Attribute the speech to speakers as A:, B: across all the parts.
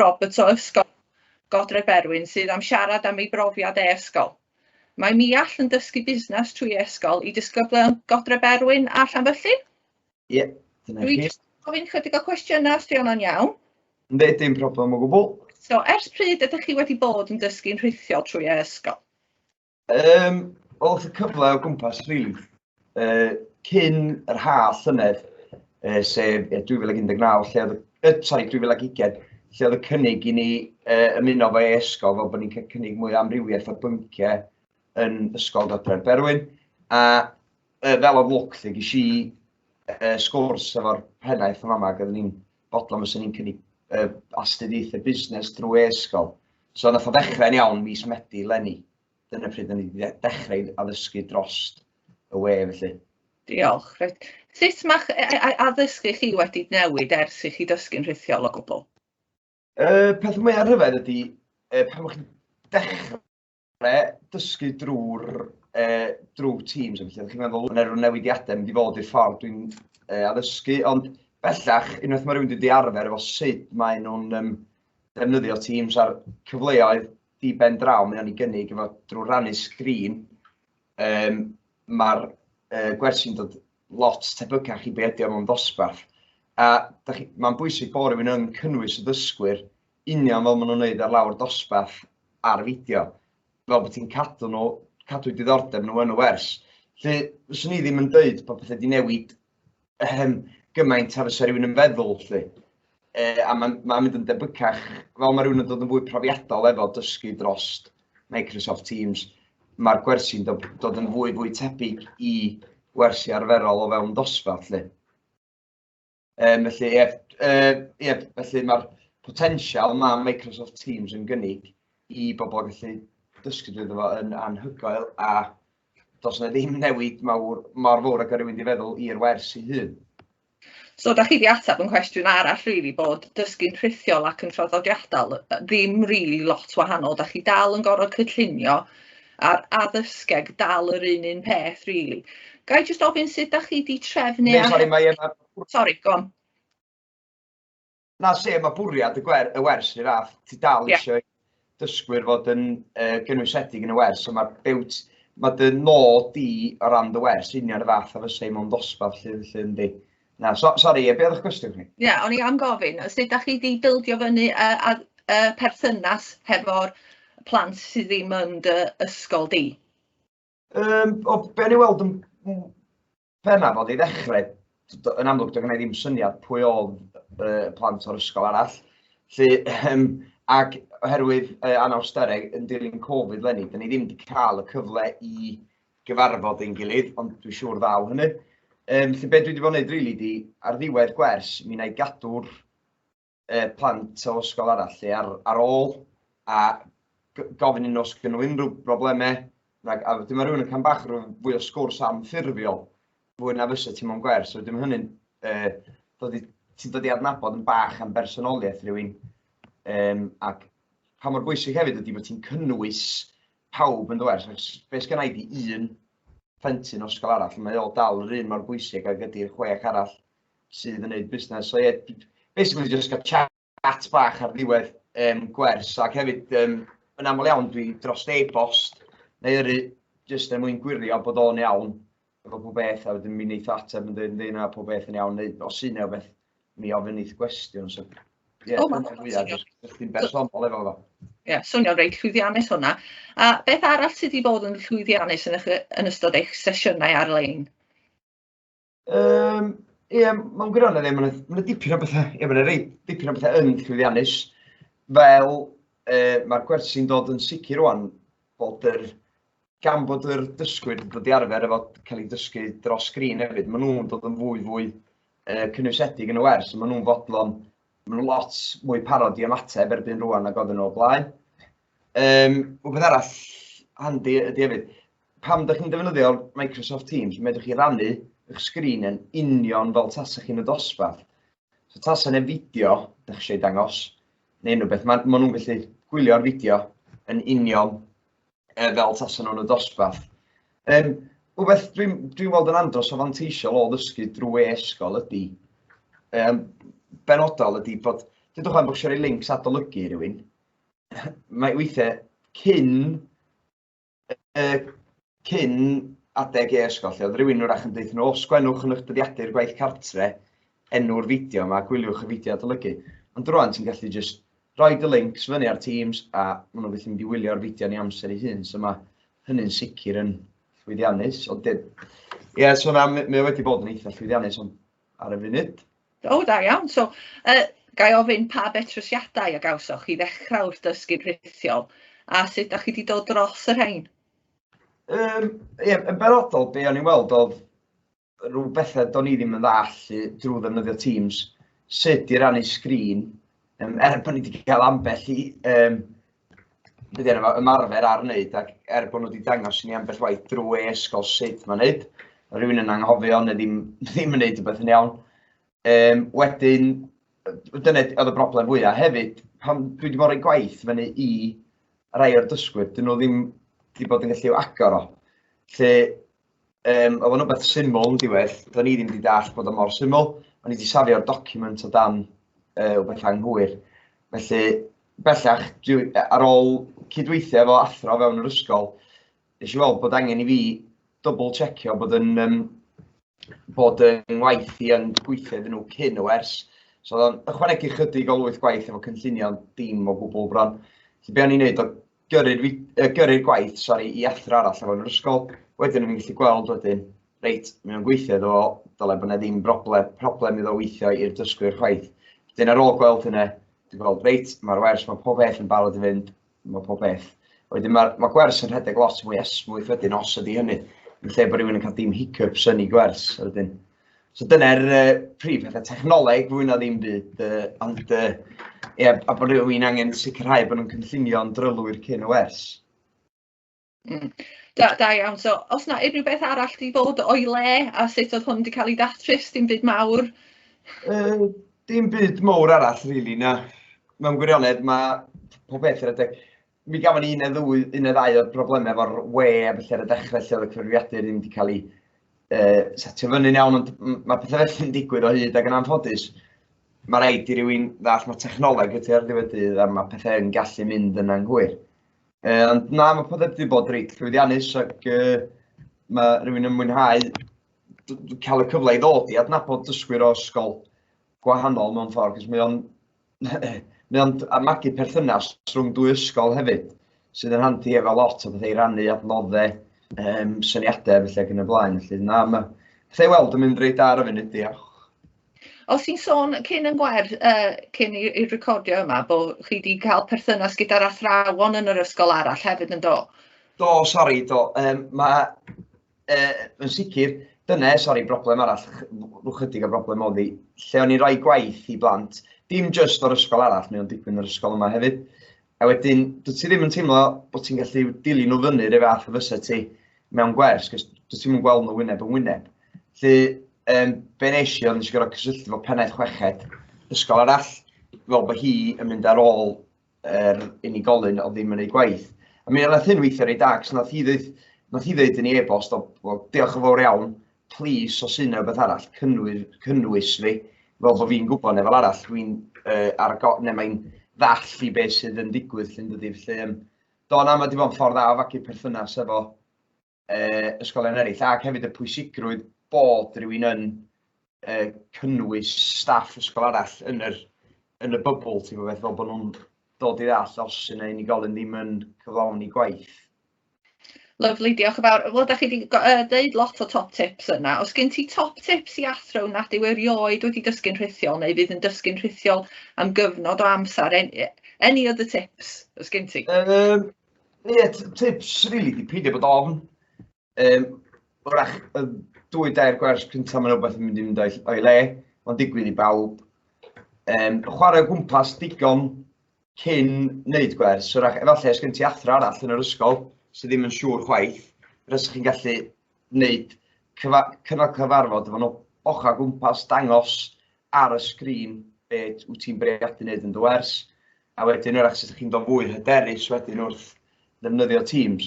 A: Roberts o Ysgol Godre Berwyn sydd am siarad am ei brofiad e-ysgol. Mae Miall yn dysgu busnes trwy e-ysgol i disgyblion Godre Berwyn a Llanfyllin.
B: Ie, dyna
A: Dwi
B: chi.
A: jyst gofyn chydig o cwestiynau os 'di hwnna'n iawn.
B: Yndi, dim problem o gwbl.
A: So, ers pryd ydych chi wedi bod yn dysgu'n rhithiol trwy e-ysgol?
B: Wel, y cyfle o gwmpas, rili, cyn yr ha llynedd, sef 2019, lle oedd y, sorry, 2020, lle oedd y cynnig i ni ymuno efo e-ysgol, fel bod ni'n cael cynnig mwy o amrywiaeth o bynciau yn Ysgol Godre'r Berwyn. A fel oedd lwc, lle ges i sgwrs efo'r pennaeth yn fama, ac oedden ni'n fodlon fysa ni'n cynnig astudiaethau busnes drwy e-ysgol. So nath o ddechrau'n iawn mis Medi leni. Dyna pryd o'n i wedi dechrau addysgu dros y we felly.
A: Diolch. Reit. Sut mae'ch addysgu chi wedi newid ers i chi dysgu'n rhithiol o gwbl?
B: Y peth mwyaf rhyfedd ydy, pan chi'n dechrau dysgu drwy'r drwy Teams, a felly, chi'n meddwl, yna rhyw newidiadau mynd i fod i'r ffordd dwi'n addysgu, ond bellach, unwaith mae rhywun wedi arfer efo sut maen nhw'n defnyddio Teams a'r cyfleoedd di ben draw mae o'n ei gynnig efo drwy rannu sgrin, mae'r gwersi'n dod lot tebycach i be ydi o mewn dosbarth. A mae'n bwysig bod rhywun yn cynnwys y dysgwyr union fel maen nhw'n wneud ar lawr dosbarth ar fideo, fel bod ti'n cadw nhw, cadw diddordeb nhw yn y wers. Felly, fyswn i ddim yn dweud bod pethau wedi newid gymaint a fysa rhywun yn feddwl, lly. A mae'n ma mynd yn debycach, fel mae rhywun yn dod yn fwy profiadol efo dysgu dros Microsoft Teams, mae'r gwersi'n dod, dod yn fwy fwy tebyg i wersi arferol o fewn dosbarth, lly. Felly, ie, ie, felly mae'r potensial mae Microsoft Teams yn gynnig i bobl gallu dysgu drwyddo fo yn anhygoel, a does 'na ddim newid mawr mor fawr ag o rywun 'di feddwl i'r wers ei hun.
A: So, da chi 'di ateb yn cwestiwn arall, really, bod dysgu'n rhithiol ac yn traddodiadol ddim really lot wahanol. Da chi dal yn gorfod cynllunio a'r addysgeg dal yr un un peth, really. Ga i jyst ofyn sut da chi 'di trefnu?
B: Ne, sori, mae
A: Sorry, go on.
B: Na, se, mae bwriad y wers yr fath, ti dal eisiau dysgwyr fod yn gynwysedig yn y wers, so mae bewt, mae dy nod di o ran dy wers union y fath a fysa i mewn dosbarth lle, felly yndi. Na, so, sori, be oedd eich cwestiwn chi?
A: Ie, yeah, o'n i am gofyn, sut da chi 'di bildio fyny perthynas hefo'r plant sydd ddim yn dy ysgol di?
B: O, be o'n i weld yn bennaf oedd i ddechrau, yn amlwg doedd gen i ddim syniad pwy oedd plant o'r ysgol arall. Felly, ac oherwydd anawsterau yn dilyn Covid leni, dyn ni ddim wedi cael y cyfle i gyfarfod ein gilydd, ond dwi'n siŵr ddaw hynny. Felly be dwi wedi bod yn neud rili di, ar ddiwedd gwers, mi wna i gadw'r plant o ysgol arall lle ar ôl a gofyn i nhw os gynnu nhw unrhyw broblemau. Ac, a wedyn mae rhywun yn cael bach rhyw fwy o sgwrs anffurfiol, fwy na fysa ti mewn gwers. So wedyn mae hynny'n ti'n dod i adnabod yn bach am bersonoliaeth rhywun. Ac pa mor bwysig hefyd ydy bod ti'n cynnwys pawb yn dy wers. Achos be sgynna i 'di un plentyn o ysgol arall, mae o dal yr un mor bwysig ag ydy'r 6 arall sydd yn neud busnes. So ie, yeah, basically just gael chat bach ar ddiwedd gwers, ac hefyd yn aml iawn dwi dros e-bost neu yrru jyst er mwyn gwirio bod o'n iawn efo pob beth, a wedyn mi wneith o ateb yn dweud yndi, na, pob beth yn iawn, neu os un neu beth, mi ofyn neith gwestiwn. So, ie,
A: Oh,
B: dyna'r fwyaf, jyst chdi'n bersonol efo fo.
A: Ie, yeah, swnio'n reit llwyddiannus hwnna. A beth arall sydd wedi bod yn llwyddiannus yn ystod eich sesiynau ar-lein?
B: Ie, mewn gwirionedd, ie, ma' 'na dipyn o bethau, ie, ma' 'na rei dipyn o bethau yn llwyddiannus, fel mae'r gwersi'n dod yn sicr rŵan bod yr, gan bod yr dysgwyr wedi dod i arfer efo cael eu dysgu dros sgrin hefyd, maen nhw'n dod yn fwy fwy cynwysedig yn y wers, maen nhw'n fodlon, maen nhw'n lot mwy parod i ymateb erbyn rŵan nag oedden nhw o blaen. Rhywbeth arall handi ydy hefyd, pam dych chi'n defnyddio Microsoft Teams, medrwch chi rannu eich sgrin yn union fel tasach chi'n y dosbarth. So tasa yna fideo dych chi eisiau dangos, neu unrhyw beth, ma nhw'n gallu gwylio'r fideo yn union fel tasa nhw'n y dosbarth. Rhywbeth dwi'n dwi weld yn andros o fanteisiol o ddysgu drwy e-ysgol ydy, benodol ydy bod Dudwch am bod eisiau rhoi links adolygu i rywun, mae weithiau cyn adeg e-ysgol, lle oedd rhywun wrach yn dweud nhw, "O, sgwennwch yn eich dyddiadur gwaith cartre enw'r fideo yma, gwyliwch y fideo adolygu." Ond rwan ti'n gallu just rhoi y links fyny ar Teams a maen nhw'n gallu mynd i wylio'r fideo yn ei amser ei hun. So mae hynny'n sicr yn llwyddiannus. Ond ie, yeah, so na, mae wedi bod yn eitha llwyddiannus ond ar y funud.
A: O, da iawn. So, ga i ofyn pa betrysiadau a gawsoch chi ddechrau wrth dysgu'n rhithiol a sut da chi wedi dod dros y rhain?
B: Ie, yn benodol, be o'n i'n weld oedd rhyw bethau do'n i ddim yn ddall drwy ddefnyddio Teams, sut i rannu sgrin, er bod ni wedi cael ambell i be 'di enw fo, ymarfer ar wneud, ac er bod nhw wedi dangos i ni ambell waith drwy e-ysgol sut mae'n wneud, mae rhywun yn anghofio neu ddim yn wneud rhywbeth yn iawn. Wedyn, dyna oedd y broblem fwyaf. Hefyd, pan dwi wedi bod yn rhoi gwaith fyny i rai o'r dysgwyr, dyn nhw ddim wedi bod yn gallu agor o. Lle, oedd o'n rhywbeth syml yn diwedd, do'n i ddim wedi dallt bod o mor syml, o'n i wedi safio'r document o dan rhywbeth anghywir. Felly, bellach, dwi, ar ôl cydweithio efo athro fewn yr ysgol, nes i weld bod angen i fi double checio bod yng ngwaith i yn gweithio iddyn nhw cyn y wers. So oedd o'n ychwanegu chydig o lwyth gwaith efo cynllunio, dim o gwbl bron. Felly be o'n i'n neud oedd gyrru'r gwaith, sori, i athro arall efo yn yr ysgol. Wedyn o'n i'n gallu gweld wedyn, reit, mae o'n gweithio iddo fo, dylai bod 'na ddim problem iddo weithio i'r dysgwyr chwaith. Wedyn ar ôl gweld hynny, dwi'n gweld, reit, mae'r wers, mae pob peth yn barod i fynd, mae pob peth. Wedyn mae gwers yn rhedeg lot mwy esmwyth wedyn os ydy hynny, yn lle bod rhywun yn cael dim hiccups yn ei gwers. Wedyn. So dyna'r prif pethau, technoleg fwy na ddim byd, ond ie, a bod rhywun angen sicrhau bod nhw'n cynllunio'n drylwyr cyn y wers.
A: Da iawn. So, os na unrhyw beth arall di fod o'i le a sut oedd hwn wedi cael ei datrys, dim byd mawr?
B: Dim byd mawr arall, really, na. Mewn gwirionedd, mae pob beth ar adeg. Mi gafon ni un neu ddwy, un neu ddau o'r broblemau efo'r we a felly ar y dechrau lle oedd y cyfrifiadur ddim wedi cael ei setio fyny'n iawn, ond mae pethau felly'n digwydd o hyd ac yn anffodus, mae rhaid i rywun ddall mae technoleg ydy ar ddiwedd dydd a mae pethau yn gallu mynd yn anghywir. Ond na, mae pethau wedi bod reit llwyddiannus ac mae rhywun yn mwynhau cael y cyfle i ddod i adnabod dysgwyr o ysgol gwahanol mewn ffordd, cos mae o'n magu perthynas rhwng dwy ysgol hefyd, sydd yn handi efo lot o bethau i rannu adnoddau, syniadau felly ac yn y blaen. Felly na, mae pethau i weld yn mynd reit da ar y funud, diolch.
A: Os ti'n sôn cyn yn gwer, cyn i recordio yma, bod chi wedi cael perthynas gyda'r athrawon yn yr ysgol arall hefyd yn do?
B: Do, sori, do. Mae, yn sicr, dyna, sori, broblem arall, rhyw chydig o broblem oedd hi, lle o'n i'n rhoi gwaith i blant, dim just o'r ysgol arall, mae o'n digwydd yn yr ysgol yma hefyd. A wedyn, dwyt ti ddim yn teimlo bod ti'n gallu dilyn nhw fyny rhyw fath o fysa ti mewn gwers, cos dwyt ti'm yn gweld nhw wyneb yn wyneb. Felly, be nes i oedd nes i gorfod cysylltu efo pennaeth chweched ysgol arall, fel bod hi yn mynd ar ôl yr unigolyn oedd ddim yn ei gwaith. A mi nath hyn weithio reit da, cos nath hi ddeud yn ei e-bost, o, "Wel, diolch yn fawr iawn, please, os yna rhywbeth arall, cynnwys fi, fel bod fi'n gwybod neu fel arall, dwi'n ar go, neu mae'n ddall i beth sydd yn digwydd, lle yn dydi." Felly, do, na, mae wedi bod yn ffordd dda o fagu perthynas efo ysgolion eraill, ac hefyd y pwysigrwydd bod rhywun yn cynnwys staff ysgol arall yn y bubble, ti'n gwybod beth, fel bod nhw'n dod i ddall os yna unigolyn ddim yn cyflawni gwaith.
A: Lovely, diolch yn fawr. Wel, da chi wedi deud lot o top tips yna. Os gen ti top tips i athro nad yw erioed wedi dysgu'n rhithiol neu fydd yn dysgu'n rhithiol am gyfnod o amser, any other tips os gen ti?
B: Ie, tips really di peidio bod ofn. Wrach, y dwy dair gwers cyntaf mae'n rhywbeth yn mynd i fynd o'i le, mae'n digwydd i bawb. Chwarae o gwmpas digon cyn wneud gwers, wrach, efallai os gen ti athro arall yn yr ysgol sydd ddim yn siŵr chwaith, rydych chi'n gallu wneud cynnal cyfarfod efo nhw ochr o gwmpas, dangos ar y sgrin be wyt ti'n bwriadu wneud yn dy wers, a wedyn wrach sut chi'n dod fwy hyderus wedyn wrth ddefnyddio Teams.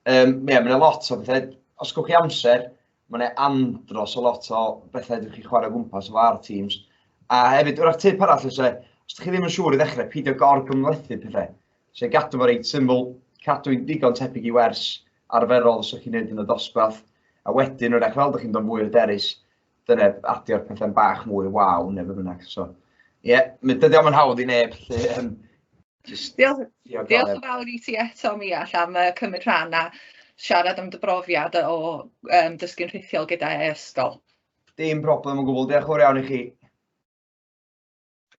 B: Ie, mae 'na lot o bethau. Os gewch chi amser, mae 'na andros o lot o bethau ydych chi chwarae o gwmpas efo ar Teams. A hefyd, wrach tip arall fysa, Os ydych chi ddim yn siŵr i ddechrau, peidio gor-gymhlethu pethau. So gadw fo reit syml, cadw i'n digon tebyg i wers arferol os ydych chi'n neud yn y dosbarth, a wedyn wrach fel ydych chi'n dod fwy hyderus, dyna adio'r pethau'n bach mwy waw neu be bynnag. So, ie, yeah, dydy o'm yn hawdd i neb, lle, just
A: Diolch, diolch yn fawr i ti eto, Miall, am cymryd rhan a siarad am dy brofiad o dysgu'n rhithiol gyda e-ysgol.
B: Dim problem o gwbl, diolch yn fawr iawn i chi.